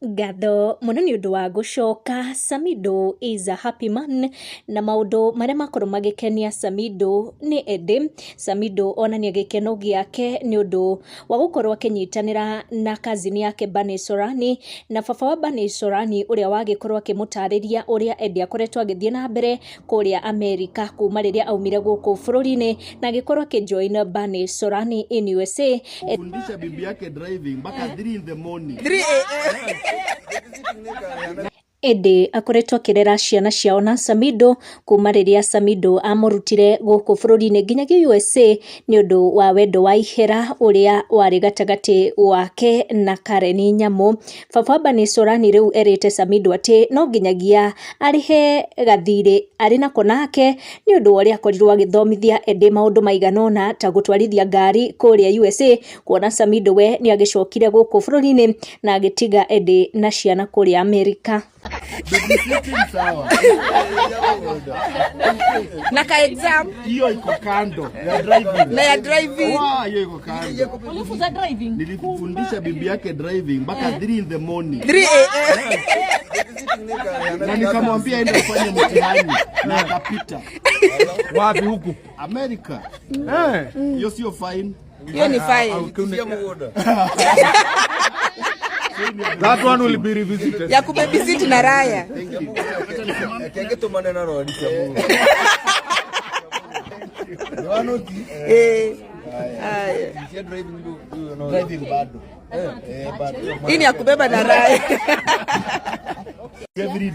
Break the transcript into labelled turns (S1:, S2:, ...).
S1: Ngatho mũno nĩ ũndũ wa gũcoka. Samido is a happy man na maũndũ marĩa makorwo magĩkenia Samido nĩ Eddie. Samido onania gĩkeno gĩake nĩ ũndũ wa gũkorwo akĩnyitanĩra na cousin yake Bunny Sorani na baba wa Bunny Sorani, ũrĩa wagĩkorwo akĩmũtarĩria ũrĩa Eddie akoretwo agĩthiĩ na mbere kũrĩa Amerika kuma rĩrĩa aumire gũkũ bũrũri-inĩ na agĩkorwo akĩjoin Bunny Sorani in USA.
S2: Fundisha bibi yake driving mpaka 3 in the morning.
S3: 3 a.m.
S1: Eddie akoretwo akĩrera ciana ciao na Samido kuma rĩrĩa Samido amũrutire gũkũ bũrũri-inĩ nginyagia USA nĩ ũndũ wa wendo wa ihera ũrĩa warĩ gatagatĩ wake na Karen Nyamu. Baba Bunny Sorani rĩu erĩte Samido atĩ no nginyagia arĩhe gathirĩ arĩ nako nake nĩ ũndũ wa ũrĩa akorirwo agĩthomithia Eddie maũndũ maigana ũna ta gũtwarithia ngari kũrĩa USA, kuona Samido we nĩ agĩcokire gũkũ bũrũri-inĩ na agĩtiga Eddie na ciana kũrĩa Amerika.
S2: Babysitting sawa.
S3: Na ka exam.
S2: Hiyo iko kando ya driving.
S3: Na ya driving.
S2: Wa, hiyo iko kando.
S4: Ulifunza driving?
S2: Nilifundisha bibi yake driving mpaka 3 in the morning.
S3: 3 a.m.
S2: Na nikamwambia aende afanye mtihani na akapita.
S5: Wapi huku?
S2: America.
S5: Eh.
S2: Hiyo sio fine.
S3: Hiyo ni fine.
S5: That one will be revisited.
S3: Ya kubabysit na raya.
S6: Kenge na rori cia mũgũnda.
S3: Eh. Haya.
S6: Cia driving ndio
S2: Driving bado. Eh, bado.
S3: Hii ni ya kubeba na raya.
S2: Every